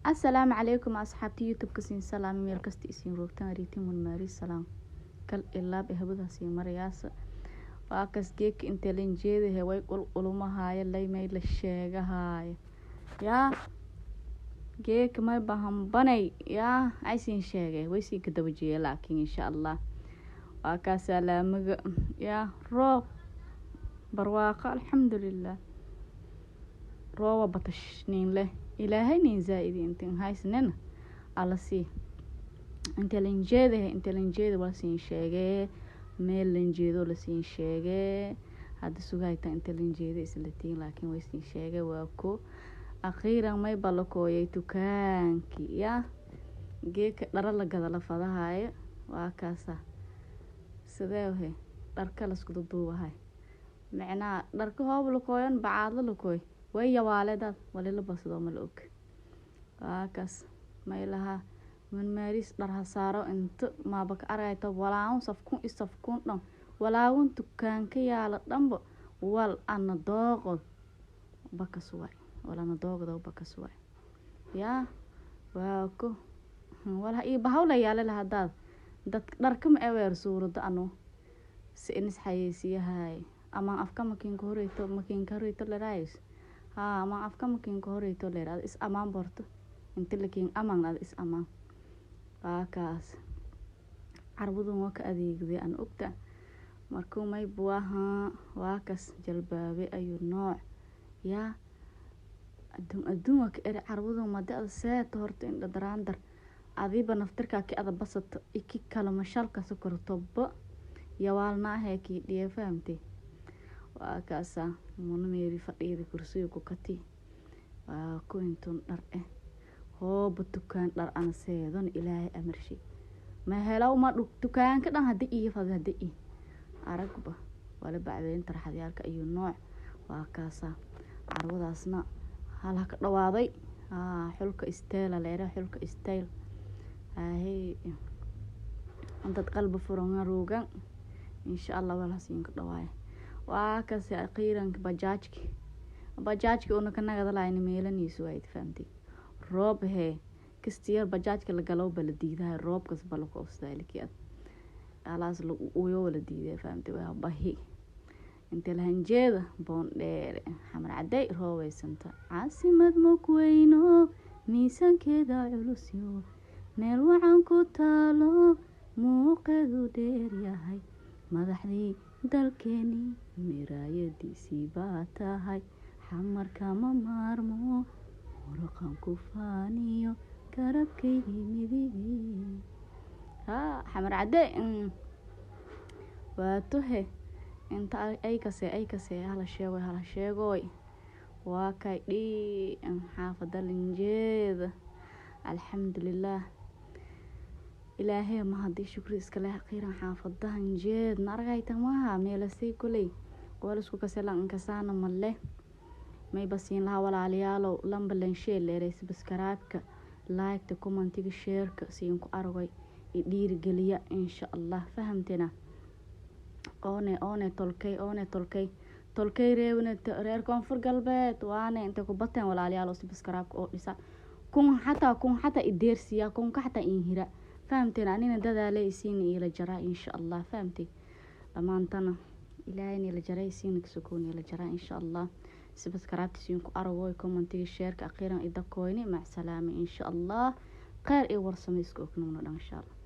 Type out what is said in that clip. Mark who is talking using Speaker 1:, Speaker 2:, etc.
Speaker 1: Asalaamu calaykum asxaabta YouTube-ka, siin salaami meel kasta isiin roogtaan, riitin maari salaam kal ilaab hawadaas iyo marayaasa. Waa kas geedka intee lan jeedahe way qulqulumahaayo laymay la sheegahaayo yaa geedka may bahanbanay yaa aysiin sheegay way sii ka daba jeeya, laakiin insha Allah waa kaa salaamaga yaa roob barwaaqo, alxamdulilah, rooba batash nin leh, Ilaahay nin zaa-idi intin haysnena alla sii. Inta lan jeedahe, inta lan jeeda waa siin sheegee, meel lan jeedo la siin sheegee. Hadda sugayta inta lan jeeda isla tiin, laakiin way siin sheegay. Waa ko akhiiran may balakooyay dukaankii yaa geedka dhara la gada la fadahayo. Waa kaasa sidee he dharka lasku duduubahay, micnaha dharka hoob lakooyan bacaadla lakooy way yawaale dad walila basado ma la og. Waa kaas may lahaa manmaaris dhar ha saaro inta maaba ka aragayto walaawun safkun i safkun dhan walaawun dukaanka yaala dhanba wal ana dooqod bakas waay, wal ana dooqdo bakas waay yaa waa ko walaha iyo bahawla yaala laha hadaad dad dharka ma eweer suurada anu si inis xayeysiyahay ama afka makiinka horeyto, makiinka horeyto leraayis haa, ama afka makiinka horeyto leer is amaan borto inta lakiin amaan ad is amaan. Waa kaas carwadun waa ka adeegday aan ogta markuu may buaha. Waa kas jalbaabe ayuu nooc yaa adduun adduun waa ka eri carwadun madi ada seeto horta indha daraandar adiba naftirkaa ki ada basato iki kala mashalka sokortoba yawaalnaahee kii dhiye fahamtay. Waa kaasa muna meeri fadhiyada kursiga ku kati waa ku intun dhar eh hooba dukaan dhar ana seedon Ilaahay amarshay ma helaw ma dhug dukaanka dhan hadii iyo fad hadii i aragba wala bacdeen tarxadyaalka ayuu nooc. Waa kaasa carwadaasna hal ha ka dhawaaday xulka isteela leera xulka istayl ahey dad qalbi furan roogan insha Allah walhasiin ka dhawaaya. Waa kasi akhiiranka bajaajki bajaajki una ka nagadalaayna meelaniisu wayd fahamtay roob hee kastiyar bajaajka la galow bala diidahay roobkas bala ku obsdaaliki ad alaas lagu uyo wala diiday fahamtay. Waa bahi inta lahanjeeda Boondheere Xamar Cadey roobeysanta caasimad mukweyno miisaankeeda culusyo meel wacan ku taalo muuqeedu dheer yahay madaxdii dalkeeni miraayadiisii baa tahay Xamar kama maarmo muruqan ku faaniyo garabkaygii midigii haa Xamar Cadey waa tohe inta ay kase ay kase hala sheegoy hala sheegoy. Waa kay dhii xaafada linjeeda, alxamdulilah, Ilaahay ma haddii shukri iska leh. Akhiiran xaafadahan jeed ma aragayta maaha meelasay kuley wala isku kaselan inkasaana male may basiin lahaa. Walaalayaalow, lambalan share leeray, subscribe-ka, like-ta, commentiga, share-ka siin ku aragay i dhiirigeliya insha Allah fahamtena. Oone oone tolkay oone tolkay tolkay reewne reer Koonfur Galbeed waane intay ku bateen. Walaalayaal, subscribe-ka oo dhisa kun xataa kun xataa ideersiya kunka xataa inhira fahamteen, anina dadaalay isiina iila jaraa insha Allah fahamtay. Dhammaantana Ilaahayna ila jaray isiina kasukoon ila jaraa insha Allah. Subscribe-ta siin ku aragoy, commentiga, share-ka, akhiiran idakoyni mac salaama insha Allah. Khayr iyo warsamo isku ognuuna dhan insha Allah.